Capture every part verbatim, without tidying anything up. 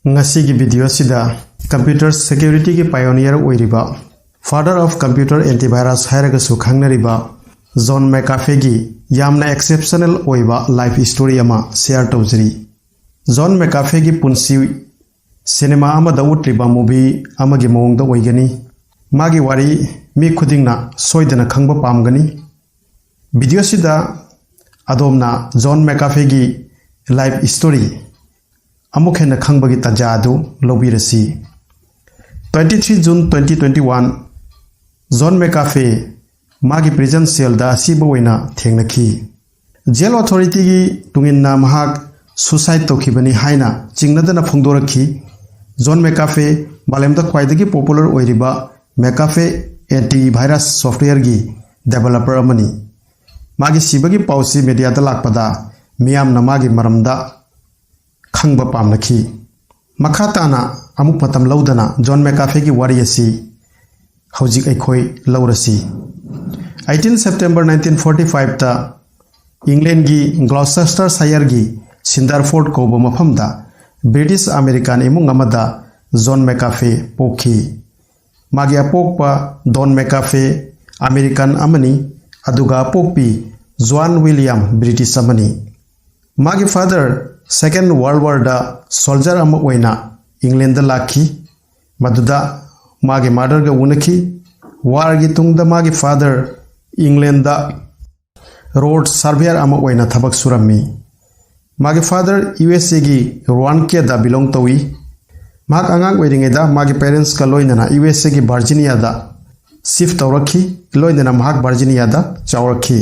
ꯉꯁꯤꯒꯤ ꯚꯤꯗꯤꯑꯣꯁꯤꯗ ꯀꯝꯄ꯭ꯌꯨꯇꯔ ꯁꯦꯀ꯭ꯌꯨꯔꯤꯇꯤꯒꯤ ꯄꯥꯏꯑꯣꯅꯤꯌꯔ ꯑꯣꯏꯔꯤꯕ, father of computer antivirus ꯍꯥꯏꯔꯒꯁꯨ ꯈꯪꯅꯔꯤꯕ ꯖꯣꯟ ꯃꯦꯀꯥꯐꯦꯒꯤ ꯌꯥꯝꯅ ꯑꯦꯛꯁꯦꯞꯁꯅꯦꯜ ꯑꯣꯏꯕ ꯂꯥꯏꯐ ꯁ꯭ꯇꯣꯔꯤ ꯑꯃ ꯁꯦꯌꯔ ꯇꯧꯖꯔꯤ꯫ ꯖꯣꯟ ꯃꯦꯀꯥꯐꯦꯒꯤ ꯄꯨꯟꯁꯤ ꯁꯤꯅꯦꯃꯥ ꯑꯃꯗ ꯎꯠꯂꯤꯕ ꯃꯨꯚꯤ ꯑꯃꯒꯤ ꯃꯑꯣꯡꯗ ꯑꯣꯏꯒꯅꯤ꯫ ꯃꯥꯒꯤ ꯋꯥꯔꯤ ꯃꯤ ꯈꯨꯗꯤꯡꯅ ꯁꯣꯏꯗꯅ ꯈꯪꯕ ꯄꯥꯝꯒꯅꯤ꯫ ꯚꯤꯗꯤꯑꯣꯁꯤꯗ ꯑꯗꯣꯝꯅ ꯖꯣꯟ ꯃꯦꯀꯥꯐꯦꯒꯤ ꯂꯥꯏꯐ ꯁ꯭ꯇꯣꯔꯤ ꯑꯃꯨꯛ ꯍꯦꯟꯅ ꯈꯪꯕꯒꯤ ꯇꯥꯟꯖꯥ ꯑꯗꯨ ꯂꯧꯕꯤꯔꯁꯤ꯫ Twenty three June twenty twenty one, John McAfee ꯃꯥꯒꯤ ꯄ꯭ꯔꯤꯖꯟ ꯁꯦꯜꯗ ꯑꯁꯤꯕ ꯑꯣꯏꯅ ꯊꯦꯡꯅꯈꯤ꯫ ꯖꯦꯜ ꯑꯣꯊꯣꯔꯤꯇꯤꯒꯤ ꯇꯨꯡꯏꯟꯅ ꯃꯍꯥꯛ ꯁꯨꯁꯥꯏꯗ ꯇꯧꯈꯤꯕꯅꯤ ꯍꯥꯏꯅ ꯆꯤꯡꯅꯗꯅ ꯐꯣꯡꯗꯣꯔꯛꯈꯤ꯫ ꯖꯣꯟ ꯃꯦꯀꯥꯐꯦ ꯃꯥꯂꯦꯝꯗ ꯈ꯭ꯋꯥꯏꯗꯒꯤ ꯄꯣꯄꯨꯂꯔ ꯑꯣꯏꯔꯤꯕ ꯃꯦꯀꯥꯐꯦ ꯑꯦꯟꯇꯤ ꯚꯥꯏꯔꯁ ꯁꯣꯐꯋꯦꯌꯔꯒꯤ ꯗꯦꯕꯂꯄꯔ ꯑꯃꯅꯤ꯫ ꯃꯥꯒꯤ ꯁꯤꯕꯒꯤ ꯄꯥꯎꯁꯤ ꯃꯦꯗꯤꯌꯥꯗ ꯂꯥꯛꯄꯗ ꯃꯤꯌꯥꯝꯅ ꯃꯥꯒꯤ ꯃꯔꯝꯗ ꯈꯪꯕ ꯄꯥꯝꯅꯈꯤ꯫ ꯃꯈꯥ ꯇꯥꯅ ꯑꯃꯨꯛ ꯃꯇꯝ ꯂꯧꯗꯅ ꯖꯣꯟ ꯃꯦꯀꯥꯐꯦꯒꯤ ꯋꯥꯔꯤ ꯑꯁꯤ ꯍꯧꯖꯤꯛ ꯑꯩꯈꯣꯏ ꯂꯧꯔꯁꯤ꯫ Eighteen September nineteen forty five ꯇ ꯏꯪꯂꯦꯟꯒꯤ ꯒ꯭ꯂꯣꯁꯦꯁꯇꯔꯁꯥꯌꯔꯒꯤ ꯁꯤꯟꯗꯔꯐꯣꯔꯗ ꯀꯧꯕ ꯃꯐꯝꯗ ꯕ꯭ꯔꯤꯇꯤꯁ ꯑꯃꯦꯔꯤꯀꯥꯟ ꯏꯃꯨꯡ ꯑꯃꯗ ꯖꯣꯟ ꯃꯦꯀꯥꯐꯦ ꯄꯣꯛꯈꯤ꯫ ꯃꯥꯒꯤ ꯑꯄꯣꯛꯄ ꯗꯣꯟ ꯃꯦꯀꯥꯐꯦ ꯑꯃꯦꯔꯤꯀꯥꯟ ꯑꯃꯅꯤ, ꯑꯗꯨꯒ ꯑꯄꯣꯛꯄꯤ ꯖꯣꯟ ꯋꯤꯂꯤꯌꯝ ꯕ꯭ꯔꯤꯇꯤꯁ ꯑꯃꯅꯤ꯫ ꯃꯥꯒꯤ ꯐꯥꯗꯔ ꯁꯦꯀꯦꯟ ꯋꯥꯔꯜ ꯋꯥꯔꯗ ꯁꯣꯜꯖꯔ ꯑꯃ ꯑꯣꯏꯅ ꯏꯪꯂꯦꯟꯗ ꯂꯥꯛꯈꯤ, ꯃꯗꯨꯗ ꯃꯥꯒꯤ ꯃꯥꯗꯔꯒ ꯎꯅꯈꯤ꯫ ꯋꯥꯔꯒꯤ ꯇꯨꯡꯗ ꯃꯥꯒꯤ ꯐꯥꯗꯔ ꯏꯪꯂꯦꯟꯗ ꯔꯣꯗ ꯁꯔꯚꯦꯌꯔ ꯑꯃ ꯑꯣꯏꯅ ꯊꯕꯛ ꯁꯨꯔꯝꯃꯤ꯫ ꯃꯥꯒꯤ ꯐꯥꯗꯔ ꯌꯨ ꯑꯦꯁ ꯑꯦꯒꯤ ꯔꯣꯋꯥꯟꯀꯦꯗ ꯕꯤꯂꯣꯡ ꯇꯧꯏ꯫ ꯃꯍꯥꯛ ꯑꯉꯥꯡ ꯑꯣꯏꯔꯤꯉꯩꯗ ꯃꯥꯒꯤ ꯄꯦꯔꯦꯟꯁꯀ ꯂꯣꯏꯅꯅ ꯌꯨ ꯑꯦꯁ ꯑꯦꯒꯤ ꯚꯥꯔꯖꯤꯅꯤꯌꯥꯗ ꯁꯤꯐ ꯇꯧꯔꯛꯈꯤ, ꯂꯣꯏꯅꯅ ꯃꯍꯥꯛ ꯚꯥꯔꯖꯤꯅꯤꯌꯥꯗ ꯆꯥꯎꯔꯛꯈꯤ꯫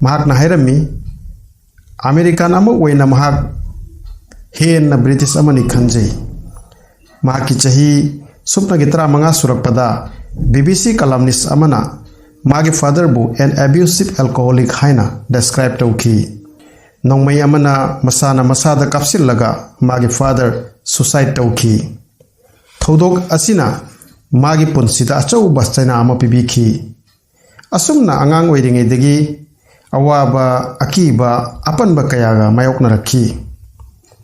ꯃꯍꯥꯛꯅ ꯍꯥꯏꯔꯝꯃꯤ, "ꯑꯃꯦꯔꯤꯀꯥꯟ ꯑꯃ ꯑꯣꯏꯅ ꯃꯍꯥꯛ ꯍꯦꯟꯅ ꯕ꯭ꯔꯤꯇꯤꯁ ꯑꯃꯅꯤ ꯈꯟꯖꯩ"꯫ ꯃꯍꯥꯛꯀꯤ ꯆꯍꯤ ꯁꯨꯞꯅꯒꯤ ꯇꯔꯥꯃꯉꯥ ꯁꯨꯔꯛꯄꯗ ꯕꯤ ꯕꯤ ꯁꯤ ꯀꯂꯝꯅꯤꯁ ꯑꯃꯅ ꯃꯥꯒꯤ ꯐꯥꯗꯔꯕꯨ "an abusive alcoholic" ꯍꯥꯏꯅ ꯗꯦꯁꯀ꯭ꯔꯥꯏꯕ ꯇꯧꯈꯤ꯫ ꯅꯣꯡꯃꯩ ꯑꯃꯅ ꯃꯁꯥꯅ ꯃꯁꯥꯗ ꯀꯥꯞꯁꯤꯜꯂꯒ ꯃꯥꯒꯤ ꯐꯥꯗꯔ ꯁꯨꯁꯥꯏꯗ ꯇꯧꯈꯤ꯫ ꯊꯧꯗꯣꯛ ꯑꯁꯤꯅ ꯃꯥꯒꯤ ꯄꯨꯟꯁꯤꯗ ꯑꯆꯧꯕ ꯆꯩꯅꯥ ꯑꯃ ꯄꯤꯕꯤꯈꯤ꯫ ꯑꯁꯨꯝꯅ ꯑꯉꯥꯡ ꯑꯣꯏꯔꯤꯉꯩꯗꯒꯤ ꯑꯋꯥꯕ, ꯑꯀꯤꯕ, ꯑꯄꯟꯕ ꯀꯌꯥꯒ ꯃꯥꯌꯣꯛꯅꯔꯛꯈꯤ꯫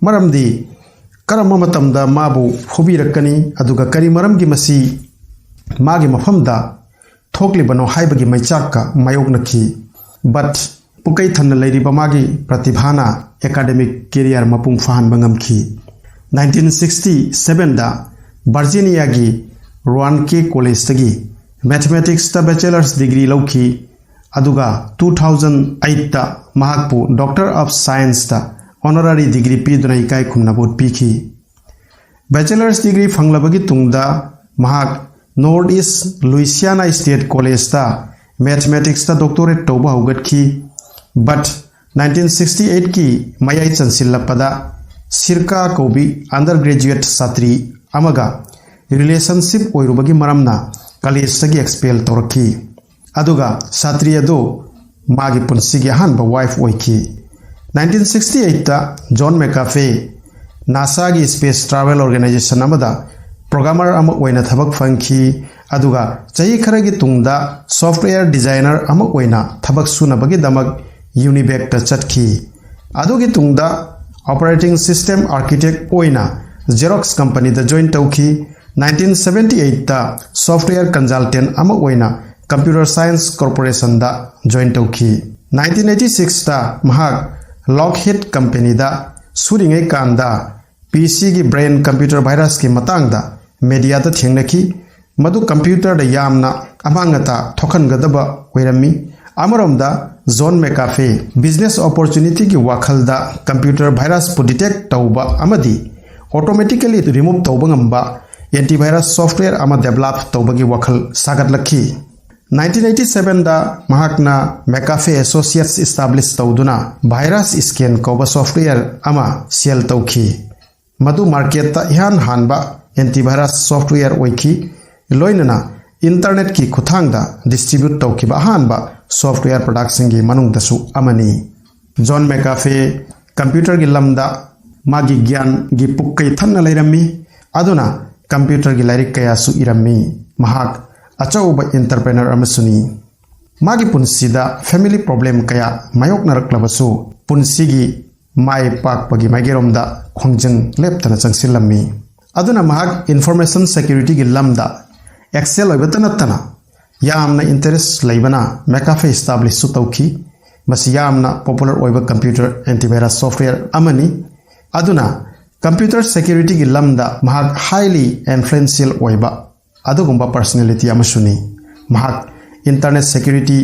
ꯃꯔꯝꯗꯤ ꯀꯔꯝꯕ ꯃꯇꯝꯗ ꯃꯥꯕꯨ ꯐꯨꯕꯤꯔꯛꯀꯅꯤ, ꯑꯗꯨꯒ ꯀꯔꯤ ꯃꯔꯝꯒꯤ ꯃꯁꯤ ꯃꯥꯒꯤ ꯃꯐꯝꯗ ꯊꯣꯛꯂꯤꯕꯅꯣ ꯍꯥꯏꯕꯒꯤ ꯃꯩꯆꯥꯛꯀ ꯃꯥꯌꯣꯛꯅꯈꯤ꯫ But ꯄꯨꯀꯩ ꯊꯟꯅ ꯂꯩꯔꯤꯕ ꯃꯥꯒꯤ ꯄ꯭ꯔꯇꯤꯚꯥꯅ academic career ꯃꯄꯨꯡ ꯐꯥꯍꯟꯕ ꯉꯝꯈꯤ꯫ ꯅꯥꯏꯟꯇꯤꯟ ꯁꯤꯛꯁꯇꯤ ꯁꯚꯦꯟꯗ ꯚꯔꯖꯤꯅꯤꯌꯥꯒꯤ ꯔꯣꯋꯥꯟꯀꯦ ꯀꯣꯂꯦꯖꯇꯒꯤ ꯃꯦꯊꯃꯦꯇꯤꯛꯁꯇ bachelor's degree ꯂꯧꯈꯤ, ꯑꯗꯨꯒ ꯇꯨ ꯊꯥꯎꯖꯟ ꯑꯩꯠꯇ ꯃꯍꯥꯛꯄꯨ Doctor of Scienceꯇ honorary degree ꯄꯤꯗꯨꯅ ꯏꯀꯥꯏ ꯈꯨꯝꯅꯕ ꯎꯠꯄꯤꯈꯤ꯫ Bachelor's degree ꯐꯪꯂꯕꯒꯤ ꯇꯨꯡꯗ ꯃꯍꯥꯛ North East Louisiana State Collegeꯇ ꯃꯦꯊꯃꯦꯇꯤꯛꯁꯇ doctorate ꯇꯧꯕ ꯍꯧꯒꯠꯈꯤ꯫ But ꯅꯥꯏꯟꯇꯤꯟ ꯁꯤꯛꯁꯇꯤ ꯑꯩꯠꯀꯤ ꯃꯌꯥꯏ ꯆꯟꯁꯤꯜꯂꯛꯄꯗ ꯁꯤꯔꯀꯥ ꯀꯧꯕꯤ undergraduate ꯁꯥꯇ꯭ꯔꯤ ꯑꯃꯒ relationship ꯑꯣꯏꯔꯨꯕꯒꯤ ꯃꯔꯝꯅ ꯀꯂꯦꯖꯇꯒꯤ expel ꯇꯧꯔꯛꯈꯤ꯫ ꯑꯗꯨꯒ ꯁꯥꯇ꯭ꯔꯤ ꯑꯗꯨ ꯃꯥꯒꯤ ꯄꯨꯟꯁꯤꯒꯤ ꯑꯍꯥꯟꯕ wife ꯑꯣꯏꯈꯤ꯫ ꯅꯥꯏꯟꯇꯤꯟ ꯁꯤꯛꯁꯇꯤ ꯑꯩꯠꯇ ꯖꯣꯟ ꯃꯦꯀꯥꯐꯦ ꯅꯥꯁꯥꯒꯤ space travel organization ꯑꯃꯗ programmer ꯑꯃ ꯑꯣꯏꯅ ꯊꯕꯛ ꯐꯪꯈꯤ, ꯑꯗꯨꯒ ꯆꯍꯤ ꯈꯔꯒꯤ ꯇꯨꯡꯗ software designer ꯑꯃ ꯑꯣꯏꯅ ꯊꯕꯛ ꯁꯨꯅꯕꯒꯤꯗꯃꯛ ꯌꯨꯅꯤꯕꯦꯛꯇ ꯆꯠꯈꯤ꯫ ꯑꯗꯨꯒꯤ ꯇꯨꯡꯗ operating system architect ꯑꯣꯏꯅ Xerox companyꯗ join ꯇꯧꯈꯤ꯫ ꯅꯥꯏꯟꯇꯤꯟ ꯁꯚꯦꯟꯇꯤ ꯑꯩꯠꯇ software consultant ꯑꯃ ꯑꯣꯏꯅ Computer Science Corporationꯗ join ꯇꯧꯈꯤ꯫ ꯅꯥꯏꯟꯇꯤꯟ ꯑꯩꯠꯇꯤ ꯁꯤꯛꯁꯇ ꯃꯍꯥꯛ Lockheed companyꯗ ꯁꯨꯔꯤꯉꯩ ꯀꯥꯟꯗ PCꯒꯤ brain computer virusꯀꯤ ꯃꯇꯥꯡꯗ mediaꯗ ꯊꯦꯡꯅꯈꯤ꯫ ꯃꯗꯨ computerꯗ ꯌꯥꯝꯅ ꯑꯃꯥꯡ ꯑꯇꯥ ꯊꯣꯛꯍꯟꯒꯗꯕ ꯑꯣꯏꯔꯝꯃꯤ꯫ ꯑꯃꯔꯣꯝꯗ ꯖꯣꯟ ꯃꯦꯀꯥꯐꯦ business opportunityꯒꯤ ꯋꯥꯈꯜꯗ computer virusꯄꯨ detect ꯇꯧꯕ ꯑꯃꯗꯤ automatically remove ꯇꯧꯕ ꯉꯝꯕ antivirus software ꯑꯃ develop ꯇꯧꯕꯒꯤ ꯋꯥꯈꯜ ꯁꯥꯒꯠꯂꯛꯈꯤ꯫ ꯅꯥꯏꯟꯇꯤꯟ ꯑꯩꯠꯇꯤ ꯁꯚꯦꯟꯗ ꯃꯍꯥꯛꯅ McAfee Associates establish ꯇꯧꯗꯨꯅ virus scan ꯀꯧꯕ software ꯑꯃ sell ꯇꯧꯈꯤ꯫ ꯃꯗꯨ marketꯇ ꯏꯍꯥꯟ ꯍꯥꯟꯕ antivirus software ꯑꯣꯏꯈꯤ, ꯂꯣꯏꯅꯅ internetꯀꯤ ꯈꯨꯠꯊꯥꯡꯗ distribute ꯇꯧꯈꯤꯕ ꯑꯍꯥꯟꯕ software productꯁꯤꯡꯒꯤ ꯃꯅꯨꯡꯗꯁꯨ ꯑꯃꯅꯤ꯫ ꯖꯣꯟ ꯃꯦꯀꯥꯐꯦ computerꯒꯤ ꯂꯝꯗ ꯃꯥꯒꯤ ꯒ꯭ꯌꯥꯟꯒꯤ ꯄꯨꯛꯀꯩ ꯊꯟꯅ ꯂꯩꯔꯝꯃꯤ, ꯑꯗꯨꯅ computerꯒꯤ ꯂꯥꯏꯔꯤꯛ ꯀꯌꯥꯁꯨ ꯏꯔꯝꯃꯤ꯫ ꯃꯍꯥꯛ ꯑꯆꯧꯕ entrepreneur ꯑꯃꯁꯨꯅꯤ꯫ ꯃꯥꯒꯤ ꯄꯨꯟꯁꯤꯗ family problem ꯀꯌꯥ ꯃꯥꯌꯣꯛꯅꯔꯛꯂꯕꯁꯨ, ꯄꯨꯟꯁꯤꯒꯤ ꯃꯥꯏ ꯄꯥꯛꯄꯒꯤ ꯃꯥꯏꯀꯩꯔꯣꯝꯗ ꯈꯣꯡꯖꯪ ꯂꯦꯞꯇꯅ ꯆꯪꯁꯤꯜꯂꯝꯃꯤ꯫ ꯑꯗꯨꯅ ꯃꯍꯥꯛ information security ꯒꯤ ꯂꯝꯗ excel ꯑꯣꯏꯕꯇ ꯅꯠꯇꯅ ꯌꯥꯝꯅ interest ꯂꯩꯕꯅ McAfee establish ꯁꯨ ꯇꯧꯈꯤ꯫ ꯃꯁꯤ ꯌꯥꯝꯅ popular ꯑꯣꯏꯕ computer antivirus software ꯑꯃꯅꯤ꯫ ꯑꯗꯨꯅ computer security ꯒꯤ ꯂꯝꯗ ꯃꯍꯥꯛ highly influential ꯑꯣꯏꯕ ꯑꯗꯨꯒꯨꯝꯕ personality ꯑꯃꯁꯨꯅꯤ꯫ ꯃꯍꯥꯛ internet security,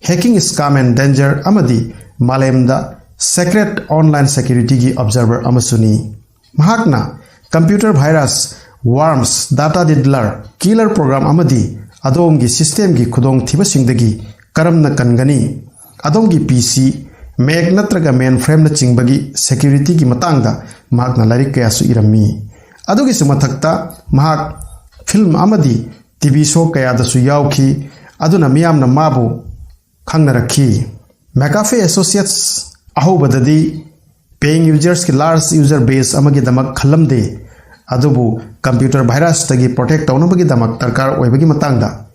hacking scam and danger ꯑꯃꯗꯤ ꯃꯥꯂꯦꯝꯗ secret online security ꯒꯤ observer ꯑꯃꯁꯨꯅꯤ꯫ ꯃꯍꯥꯛꯅ computer virus, worms, data diddler, killer program ꯑꯃꯗꯤ ꯑꯗꯣꯝꯒꯤ system ꯒꯤ ꯈꯨꯗꯣꯡꯊꯤꯕꯁꯤꯡꯗꯒꯤ ꯀꯔꯝꯅ ꯀꯟꯒꯅꯤ, ꯑꯗꯣꯝꯒꯤ P C, Mac ꯅꯠꯇ꯭ꯔꯒ mainframe ꯅꯆꯤꯡꯕꯒꯤ security ꯒꯤ ꯃꯇꯥꯡꯗ ꯃꯍꯥꯛꯅ ꯂꯥꯏꯔꯤꯛ ꯀꯌꯥꯁꯨ ꯏꯔꯝꯃꯤ꯫ ꯑꯗꯨꯒꯤꯁꯨ ꯃꯊꯛꯇ ꯃꯍꯥꯛ film ꯑꯃꯗꯤ T V show ꯀꯌꯥꯗꯁꯨ ꯌꯥꯎꯈꯤ꯫ ꯑꯗꯨꯅ ꯃꯤꯌꯥꯝꯅ ꯃꯥꯕꯨ ꯈꯪꯅꯔꯛꯈꯤ꯫ McAfee Associates ꯑꯍꯧꯕꯗꯗꯤ paying users ꯀꯤ large user base ꯑꯃꯒꯤꯗꯃꯛ ꯈꯜꯂꯝꯗꯦ, ꯑꯗꯨꯕꯨ computer virus ꯇꯒꯤ protect ꯇꯧꯅꯕꯒꯤꯗꯃꯛ ꯗꯔꯀꯥꯔ ꯑꯣꯏꯕꯒꯤ ꯃꯇꯥꯡꯗ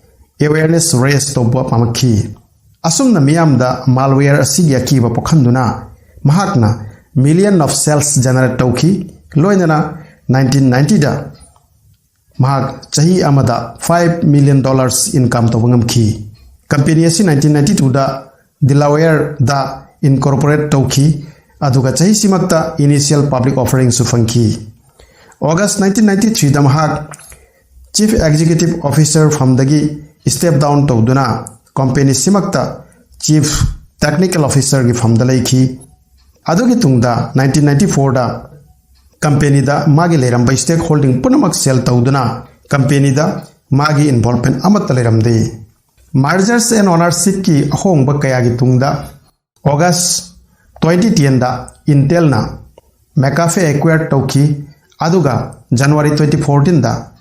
awareness raise ꯇꯧꯕ ꯄꯥꯝꯂꯛꯈꯤ꯫ ꯑꯁꯨꯝꯅ ꯃꯤꯌꯥꯝꯗ malware ꯑꯁꯤꯒꯤ ꯑꯀꯤꯕ ꯄꯣꯛꯍꯟꯗꯨꯅ ꯃꯍꯥꯛꯅ million of sales generate ꯇꯧꯈꯤ꯫ ꯂꯣꯏꯅꯅ nineteen ninety ꯗ ꯃꯍꯥꯛ ꯆꯍꯤ ꯑꯃꯗ five million dollars income ꯇꯧꯕ ꯉꯝꯈꯤ꯫ Company ꯑꯁꯤ nineteen ninety two ꯗ Delaware ꯗ incorporate ꯇꯧꯈꯤ, ꯑꯗꯨꯒ ꯆꯍꯤꯁꯤꯃꯛꯇ initial public offering ꯁꯨ ꯐꯪꯈꯤ꯫ August nineteen ninety three ꯗ ꯃꯍꯥꯛ Chief Executive Officer ꯐꯝꯗꯒꯤ step down ꯇꯧꯗꯨꯅ company ꯁꯤꯃꯛꯇ Chief Technical Officer ꯒꯤ ꯐꯝꯗ ꯂꯩꯈꯤ꯫ ꯑꯗꯨꯒꯤ ꯇꯨꯡꯗ nineteen ninety four ꯗ company ꯗ ꯃꯥꯒꯤ ꯂꯩꯔꯝꯕ stake holding ꯄꯨꯝꯅꯃꯛ sell ꯇꯧꯗꯨꯅ company ꯗ ꯃꯥꯒꯤ involvement ꯑꯃꯠꯇ ꯂꯩꯔꯝꯗꯦ꯫ Mergers and ownership ꯀꯤ ꯑꯍꯣꯡꯕ ꯀꯌꯥꯒꯤ ꯇꯨꯡꯗ August twenty ten ꯗ Intel ꯅ McAfee acquire ꯇꯧꯈꯤ, ꯑꯗꯨꯒ January twenty fourteen ꯗ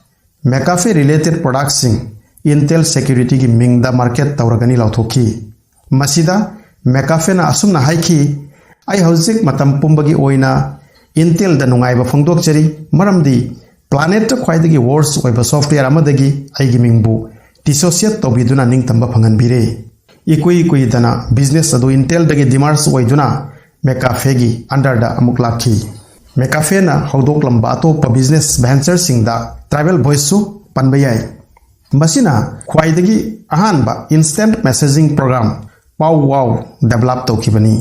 McAfee related product ꯁꯤꯡ Intel Security ꯒꯤ ꯃꯤꯡꯗ market ꯇꯧꯔꯒꯅꯤ ꯂꯥꯎꯊꯣꯛꯈꯤ꯫ ꯃꯁꯤꯗ McAfee ꯅ ꯑꯁꯨꯝꯅ ꯍꯥꯏꯈꯤ, "ꯑꯩ ꯍꯧꯖꯤꯛ ꯃꯇꯝ ꯄꯨꯝꯕꯒꯤ ꯑꯣꯏꯅ Intel ꯗ ꯅꯨꯡꯉꯥꯏꯕ ꯐꯣꯡꯗꯣꯛꯆꯔꯤ, ꯃꯔꯝꯗꯤ planet ꯇ ꯈ꯭ꯋꯥꯏꯗꯒꯤ worst ꯑꯣꯏꯕ software ꯑꯃꯗꯒꯤ ꯑꯩꯒꯤ ꯃꯤꯡꯕꯨ dissociate ꯇꯧꯕꯤꯗꯨꯅ ꯅꯤꯡꯇꯝꯕ ꯐꯪꯍꯟꯕꯤꯔꯦ꯫" ꯏꯀꯨꯏ ꯀꯨꯏꯗꯅ business ꯑꯗꯨ Intel ꯗꯒꯤ demerge ꯑꯣꯏꯗꯨꯅ McAfeꯒꯤ underꯗ ꯑꯃꯨꯛ ꯂꯥꯛꯈꯤ꯫ McAfeꯅ ꯍꯧꯗꯣꯛꯂꯝꯕ ꯑꯇꯣꯞꯄ business ventureꯁꯤꯡꯗ Tribal Voiceꯁꯨ ꯄꯟꯕ ꯌꯥꯏ꯫ ꯃꯁꯤꯅ ꯈ꯭ꯋꯥꯏꯗꯒꯤ ꯑꯍꯥꯟꯕ instant messaging program Powwow develop ꯇꯧꯈꯤꯕꯅꯤ꯫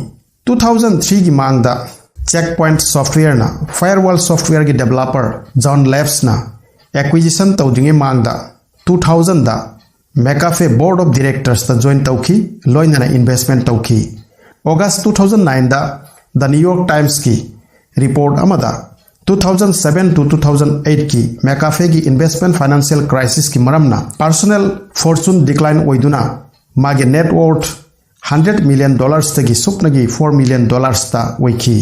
Two thousand threeꯒꯤ ꯃꯥꯡꯗ Checkpoint Softwareꯅ firewall softwareꯒꯤ developer John Lapsꯅ acquisition ꯇꯧꯗ꯭ꯔꯤꯉꯩ ꯃꯥꯡꯗ two thousandꯗ McAfee Board of Directorsꯇ join ꯇꯧꯈꯤ, ꯂꯣꯏꯅꯅ investment ꯇꯧꯈꯤ꯫ August two thousand nineꯗ The New York Timesꯀꯤ report ꯑꯃꯗ two thousand seven to two thousand eightꯀꯤ McAfeꯒꯤ investment financial crisisꯀꯤ ꯃꯔꯝꯅ personal fortune decline ꯑꯣꯏꯗꯨꯅ ꯃꯥꯒꯤ net worth hundred million dollarsꯇꯒꯤ ꯁꯨꯞꯅꯒꯤ four million dollarsꯇ ꯑꯣꯏꯈꯤ꯫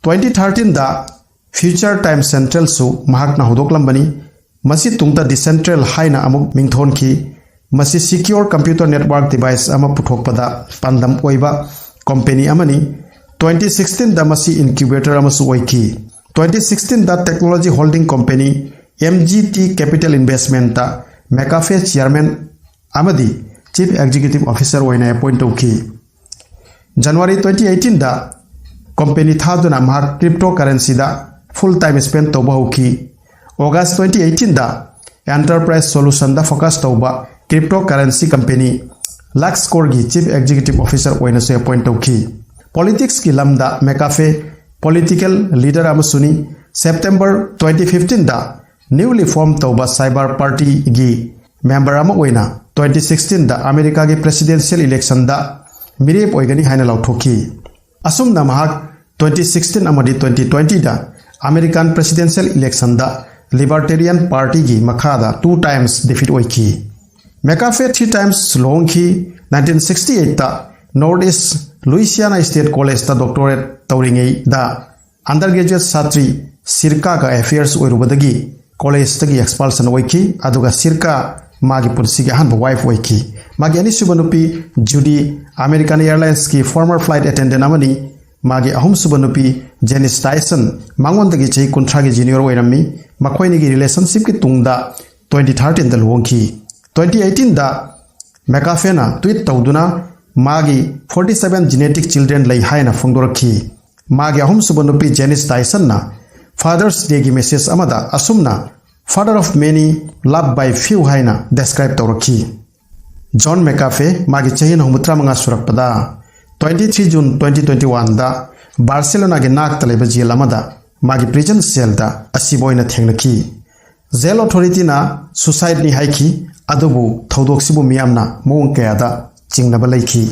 Twenty thirteenꯗ Future Time Centralꯁꯨ ꯃꯍꯥꯛꯅ ꯍꯧꯗꯣꯛꯂꯝꯕꯅꯤ꯫ ꯃꯁꯤ ꯇꯨꯡꯗ Decentral ꯍꯥꯏꯅ ꯑꯃꯨꯛ ꯃꯤꯡꯊꯣꯟꯈꯤ꯫ ꯃꯁꯤ secure computer network device ꯑꯃ ꯄꯨꯊꯣꯛꯄꯗ ꯄꯥꯟꯗꯝ ꯑꯣꯏꯕ company ꯑꯃꯅꯤ꯫ Twenty sixteenꯗ ꯃꯁꯤ incubator ꯑꯃꯁꯨ ꯑꯣꯏꯈꯤ꯫ Twenty sixteenꯗ technology holding company MGT Capital Investmentꯇ McAfee chairman ꯑꯃꯗꯤ Chief Executive Officer ꯑꯣꯏꯅ appoint ꯇꯧꯈꯤ꯫ January twenty eighteenꯗ company ꯊꯥꯗꯨꯅ ꯃꯍꯥꯛ cryptocurrencyꯗ full time spend ꯇꯧꯕ ꯍꯧꯈꯤ꯫ August twenty eighteenꯗ Enterprise Solutionꯗ focus ꯇꯧꯕ cryptocurrency company Luxcoreꯒꯤ Chief Executive Officer ꯑꯣꯏꯅꯁꯨ appoint ꯇꯧꯈꯤ꯫ Politicsꯀꯤ ꯂꯝꯗ McAfee political leader ꯑꯃꯁꯨꯅꯤ꯫ September twenty fifteenꯗ newly form ꯇꯧꯕ Cyber Partyꯒꯤ member ꯑꯃ ꯑꯣꯏꯅ twenty sixteenꯗ Americaꯒꯤ presidential electionꯗ ꯃꯤꯔꯦꯞ ꯑꯣꯏꯒꯅꯤ ꯍꯥꯏꯅ ꯂꯥꯎꯊꯣꯛꯈꯤ꯫ ꯑꯁꯨꯝꯅ ꯃꯍꯥꯛ twenty sixteen ꯑꯃꯗꯤ twenty twentyꯗ American presidential electionꯗ Libertarian Partyꯒꯤ ꯃꯈꯥꯗ two times defeat ꯑꯣꯏꯈꯤ꯫ McAfee three times ꯂꯨꯍꯣꯡꯈꯤ꯫ Nineteen sixty eightꯇ North East Louisiana State Collegeꯇ doctorate ꯇꯧꯔꯤꯉꯩꯗ undergraduate ꯁꯥꯇ꯭ꯔꯤ ꯁꯤꯔꯀꯥꯒ affairs ꯑꯣꯏꯔꯨꯕꯗꯒꯤ collegeꯇꯒꯤ expulsion ꯑꯣꯏꯈꯤ, ꯑꯗꯨꯒ ꯁꯤꯔꯀꯥ ꯃꯥꯒꯤ ꯄꯨꯟꯁꯤꯒꯤ ꯑꯍꯥꯟꯕ wife ꯑꯣꯏꯈꯤ꯫ ꯃꯥꯒꯤ ꯑꯅꯤꯁꯨꯕ ꯅꯨꯄꯤ ꯖꯨꯗꯤ American Airlinesꯀꯤ former flight attendant ꯑꯃꯅꯤ꯫ ꯃꯥꯒꯤ ꯑꯍꯨꯝꯁꯨꯕ ꯅꯨꯄꯤ ꯖꯦꯅꯤꯁ ꯇꯥꯏꯁꯟ ꯃꯉꯣꯟꯗꯒꯤ ꯆꯍꯤ ꯀꯨꯟꯊ꯭ꯔꯥꯒꯤ junior ꯑꯣꯏꯔꯝꯃꯤ꯫ ꯃꯈꯣꯏꯅꯤꯒꯤ relationshipꯀꯤ ꯇꯨꯡꯗ twenty thirteenꯗ ꯂꯨꯍꯣꯡꯈꯤ꯫ Twenty eighteenꯗ McAfeeꯅ tweet ꯇꯧꯗꯨꯅ ꯃꯥꯒꯤ forty seven genetic children ꯂꯩ ꯍꯥꯏꯅ ꯐꯣꯡꯗꯣꯔꯛꯈꯤ꯫ ꯃꯥꯒꯤ ꯑꯍꯨꯝꯁꯨꯕ ꯅꯨꯄꯤ Janice Dysonꯅ Father's Dayꯒꯤ message ꯑꯃꯗ ꯑꯁꯨꯝꯅ "Father of many, loved by few" ꯍꯥꯏꯅ describe ꯇꯧꯔꯛꯈꯤ꯫ John McAfee ꯃꯥꯒꯤ ꯆꯍꯤ ꯍꯨꯝꯐꯨꯇꯔꯥꯃꯉꯥ ꯁꯨꯔꯛꯄꯗ twenty three June twenty twenty oneꯗ ꯕꯥꯔꯁꯦꯂꯣꯅꯥꯒꯤ ꯅꯥꯛꯇ ꯂꯩꯕ ꯖꯦꯜ ꯑꯃꯗ ꯃꯥꯒꯤ prison cellꯗ ꯑꯁꯤꯕ ꯑꯣꯏꯅ ꯊꯦꯡꯅꯈꯤ꯫ Jail authorityꯅ suicideꯅꯤ ꯍꯥꯏꯈꯤ, ꯑꯗꯨꯕꯨ ꯊꯧꯗꯣꯛꯁꯤꯕꯨ ꯃꯤꯌꯥꯝꯅ ꯃꯑꯣꯡ ꯀꯌꯥꯗ ꯆꯤꯡꯅꯕ ꯂꯩꯈꯤ꯫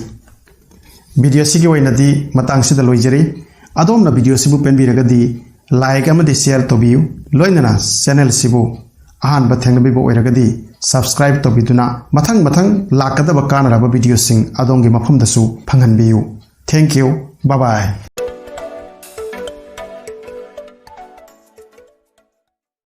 Video ꯑꯁꯤꯒꯤ ꯑꯣꯏꯅꯗꯤ ꯃꯇꯥꯡꯁꯤꯗ ꯂꯣꯏꯖꯔꯤ꯫ ꯑꯗꯣꯝꯅ video ꯑꯁꯤꯕꯨ ꯄꯦꯟꯕꯤꯔꯒꯗꯤ like ꯑꯃꯗꯤ share ꯇꯧꯕꯤꯌꯨ, ꯂꯣꯏꯅꯅ channel ꯑꯁꯤꯕꯨ ꯑꯍꯥꯟꯕ ꯊꯦꯡꯅꯕꯤꯕ ꯑꯣꯏꯔꯒꯗꯤ subscribe ꯇꯧꯕꯤꯗꯨꯅ ꯃꯊꯪ ꯃꯊꯪ ꯂꯥꯛꯀꯗꯕ ꯀꯥꯟꯅꯔꯕ videoꯁꯤꯡ ꯑꯗꯣꯝꯒꯤ ꯃꯐꯝꯗꯁꯨ ꯐꯪꯍꯟꯕꯤꯌꯨ꯫ Thank you. Bye bye.